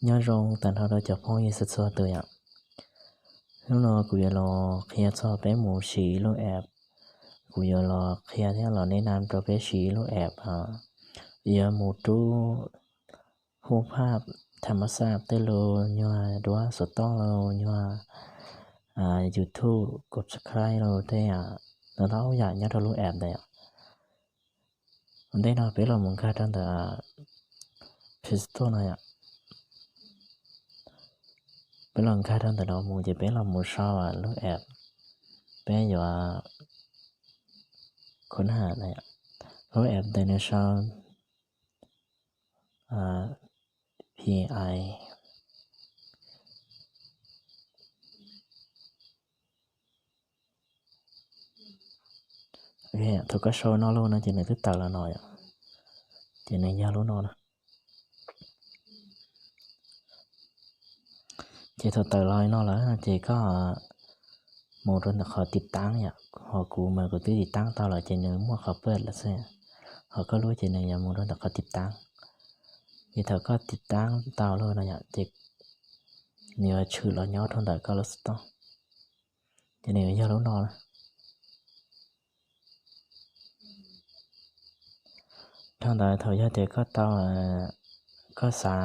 Nyob zoo tag nrho rau cov phooj ywg txhua txhua tus yom. Hnub no kuv yuav los qhia txog peb mus siv lub app. Kuv yuav los qhia thiab los nes nam rau peb siv lub app, yuav mus rub hub phaj tham mas xaj tej lus nyuag duab xov tooj los nyuag YouTube, subscribe los tej ntau ntau yam nyob rau lub app ntawd yom. Ua ntej no peb los mus nkag rau ntawm Play Store no yom. Peb los nkag rau ntawm no mus ces peb los mus sau lub app. Peb yuav khun ha na yom. Lub app ntawd nws sau Pi. Thaum koj sau no lawm no ces nws twb tawm los no yom. Ces nws yog lub no na. Ces thaum tawm los li no lawm ces koj mus rau ntawm qhov tiv taab yom, ho kuv mas kuv twb tiv taab tau lawm ces nws muaj qhov paj lawm xwb. Ho koj lub ces nws yuav mus rau ntawm qhov tiv taab. Ces thaum koj tiv taab tau lawm no yom ces nws yuav tshwm los nyob rau ntawm koj lub xov tooj. Ces nws yuav yog lub no na. Dhau ntawd thaum yog tias koj tau, koj xav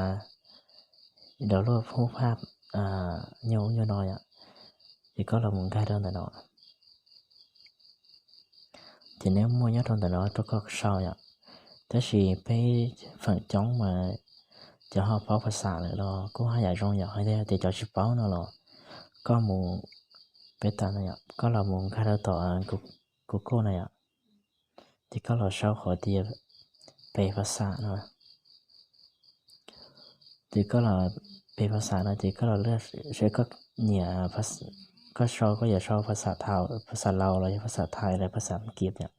download hub phaj nyuag ub nyuag no yom, ces koj los mus nkag rau ntawm no. Ces nws muaj nyob rau ntawm no rau koj sau yom. Tab sis peb feem coob mas cov ho paub phas xam lawm los kuj haj yam zoo yom, hais tias cov tsis paub no los koj mus, peb tas no yom, koj los mus nkag rau tom Google na yom, ces koj los sau qhov tias pes phas xam no. Ces koj los pes phas xam no ces koj los laj seb koj nyiam, koj sau, koj yuav sau phas xam Laus los yog phas xam Thais los phas xam As kiv yom.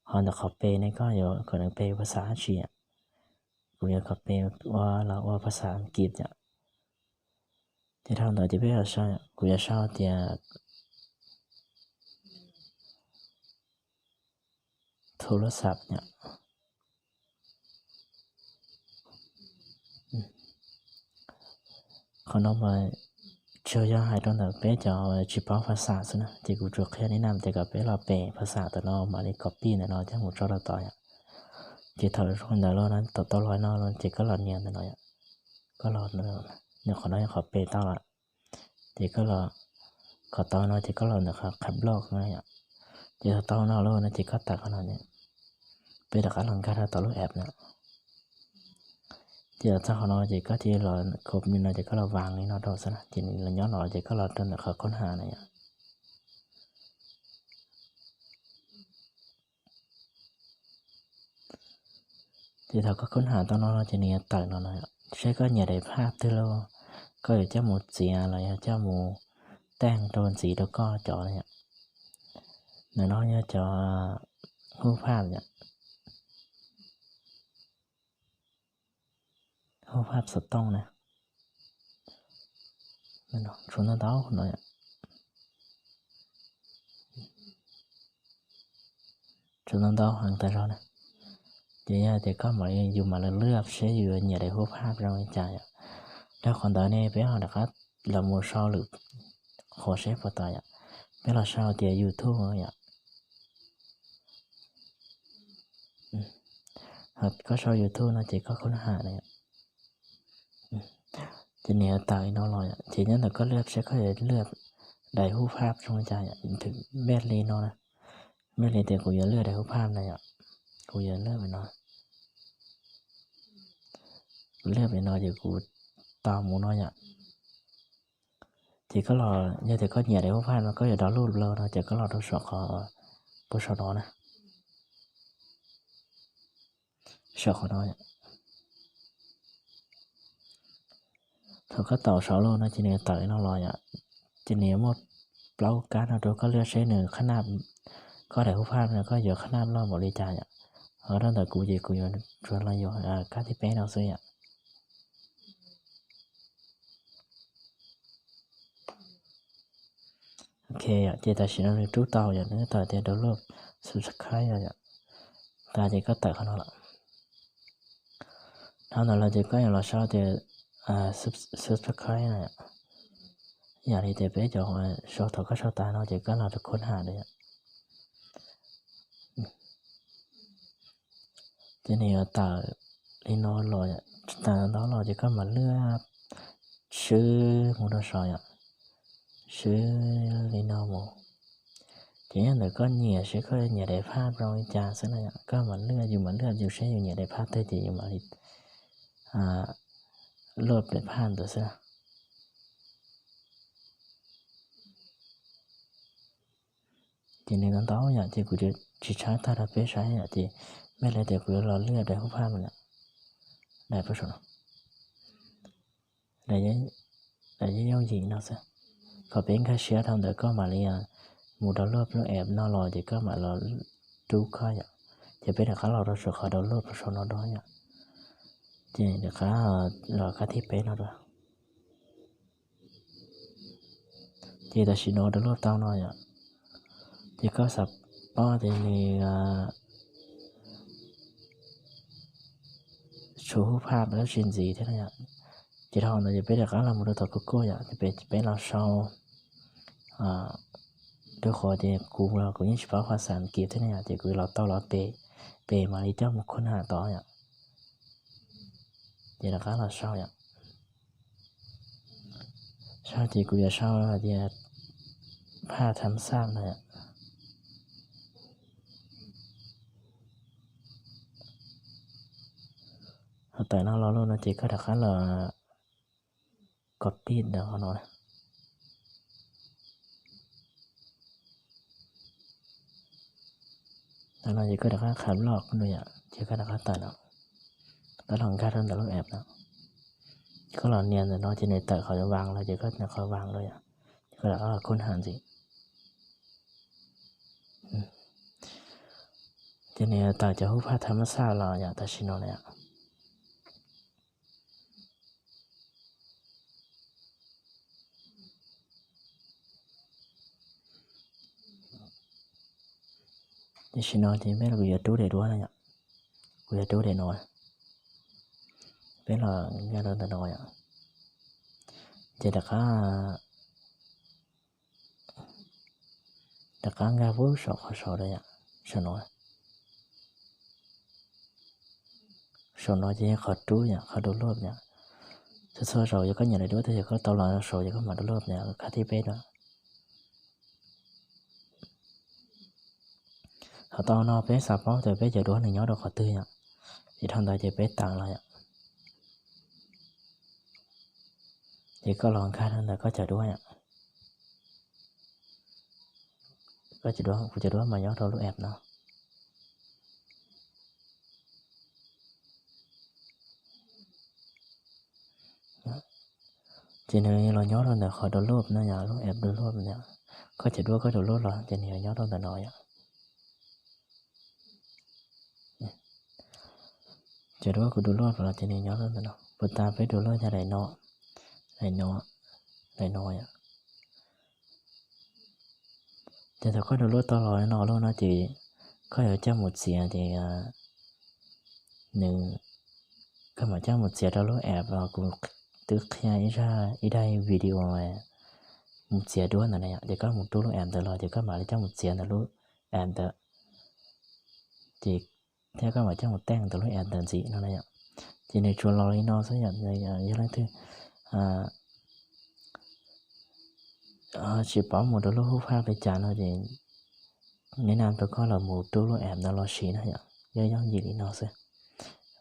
Ho ntawm qhov pes ne koj yuav kom nws pes phas xam dab tsi yom. Kuv yuav kom pes ua los ua phas xam As kiv yom. Ces dhau ntawd ces peb, kuv yuav sau tias thu lub xam yom. Qhov no mas tsuas yog hais rau ntawm peb cov tsis paub phas xam xwb na, ces kuv tsuas qhia li na ces kom peb los pes phas xam ntawm no mam li copy ntawm no coj mus tso rau tod yom. Ces thaum ntawd los no, thaum tau los no ces koj los nias ntawm no yom. Koj los, qhov no yog qhov pes tau lawm. Ces koj los, kom tau no ces koj los ntawm qhov qhab block no yom. Ces thaum tau no lawm no ces koj tawm qhov no, peb rov qab los nkag rau tom lub app no. Ces los txog qhov no ces koj cia los copy li no ces koj los vas li no rau xwb na, ces nws los nyob no ces koj los rau ntawm qhov khab ha na yom. Ces thaum koj khab ha tau no ces nws yuav tawm no no, seb koj nyiam daim phaj twg los koj yuav coj mus txiav los yog coj mus teej rau ntxiv rau koj cov no yom. Ntawm no yog cov hub phaj yom, hub phaj xov tooj na. Tshuav ntau ntau no, tshuav ntau ntau heev tas zog na. Ces yog tias koj mam, yus mam li laj seb yus nyiam daim hub phaj zoo li cas yom. Dhau qhov ntawd ne peb ho rov qab los mus sau lwm qhov seb puas tau yom. Peb los sau tias YouTube yom. Koj sau YouTube no ces koj khab ha na, ces nws yuav tawm li no los yom. Ces nyob ntawm koj laj seb koj yuav laj daim hub phaj zoo li cas yom. Mej li no na, mej li tias kuv yuav laj daim hub phaj na yom, kuv yuav laj li no. Kuv laj li no ces kuv tau mus no yom. Ces koj los, yog tias koj nyiam daim hub phaj no koj yuav download los no ces koj los rau saum qhov, puag saum no na, saum qhov no. Thaum koj tau saum lawm no ces nws tawm li no los yom. Ces nws yuav muaj plaub kab no rau koj laj seb nws khab naj, koj daim hub phaj no koj yuav khab naj loj npaum li cas yom. Ho rau ntawm kuv ces kuv yuav tsuas los yuav kab thib peb no xwb yom. Ok yom, ces tam sim no nws rub tau yom, nws tawm tias download, subscribe yom. Tas ces koj tawm qhov no lawm. Dhau ntawd los ces koj yuav los sau tias subscribe no. Yam li tias peb cov sau thaum koj sau tas no ces koj los rau khub ham na yom. Ces nws yuav tawm li no los, tawm ntau los ces koj mam lwaj swb mus rau saud yom, swb li no mus. Ces yog ntawm koj nyiam seb koj nyiam daim phaj zoo li cas xwb na yom, koj mam lwaj, yus mam lwaj yus seb yus nyiam daim phaj twg ces yus mam li luaj daim phaj ntawd xwb na. Ces nws ntau ntau yom, ces kuv tsis tshawb tag rau peb saib yom, ces mej li tias kuv yuav los lwaj daim hub phaj no, daim pab saum no, daim yooj yim no xwb, kom peb nkag siab dhau ntawd koj mam li mus download lub app no los ces koj mam los rub koj yom. Ces peb rov qab los rau saum qhov download pab saum no dua yom. Ces rov qab los kab thib peb no dua. Ces tam sim no download tau no yom, ces koj xav paub tias nws tshuav hub phaj dab tsi ntxiv thiab no yom. Ces dhau ntawd ces peb rov qab los mus rau tom Google yom, ces peb los sau rau qhov tias kuv los kuv yeej tsis paub phas xas Askiv thiab ne yom, ces kuv los tau los pem, pem mam li coj mus khub ham tod yom. Ces rov qab los sau yom. Sau ces kuv yuav sau hais tias phaj tham xaj no yom. Ho tawm no los lawm no ces koj rov qab los copy ntawm qhov no. Thaum no ces koj rov qab qha loj no yom, ces koj rov qab tawm no, rov qab los nkag rau ntawm lub app no. Koj los nias ntawm no ces nws tawm qhov vas los ces koj nias qhov vas los yom, ces koj rov qab los khub ham ntxiv. Ces nws tawm cov hub phaj tham xaj los yom, tam sim no na yom. Tam sim no ces peb los kuv yuav rub daim duab no yom, kuv yuav rub daim no, peb los nkag rau ntawm no yom, ces rov qab rov qab nkag pub saum qhov saud yom, saum no. Saum no ces yog qhov rub yom, qhov download yom. Txhua txhua zaus yog koj nyiam daim duab twg ces koj tau los rau saud ces koj mam download yom, kab thib peb no. Ho tau no peb xav paub tias peb cov duab nws nyob rau qhov twg yom, ces dhau ntawd ces peb tawm los yom. Ces koj los nkag rau ntawm koj cov duab yom. Koj cov duab, kuv cov duab mas nyob rau lub app no. Ces nws los nyob rau ntawm qhov download no yom, lub app download no. Koj cov duab koj download los ces nws yuav nyob rau ntawm no yom. Cov duab kuv download los ces nws nyob rau ntawm no, puas tas peb download yog daim no, daim no, daim no yom. Ces thaum koj download tau los no lawm no ces koj yuav coj mus txiav ces nws, koj mam coj mus txiav rau lub app uas kuv twb qhia ib zaj, ib daim video mus txiav duab ntawd na yom. Ces koj mus rub lub app ntawd los ces koj mam li coj mus txiav ntawm lub app ntawd, ces thiab koj mam coj mus teej ntawm lub app ntawd ntxiv no na yom. Ces nws tsuas los li no xwb yom. Yog leej twg tsis paub mus rau lub hub phaj li cas no ces nej nam rau koj los mus rub lub app ntawd los siv na yom. Yog yooj yim li no xwb,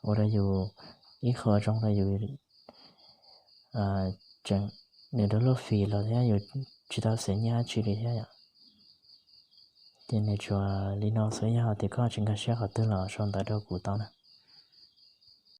ua rau yus ib qho zoo rau yus tseem, nws download fis los thiab yus tsis tau xav nyiaj dab tsi li thiab yom. Ces nws tsuas li no xwb, yog tias koj tsis nkag siab qhov twg los sau ntawv rau kuv tau na.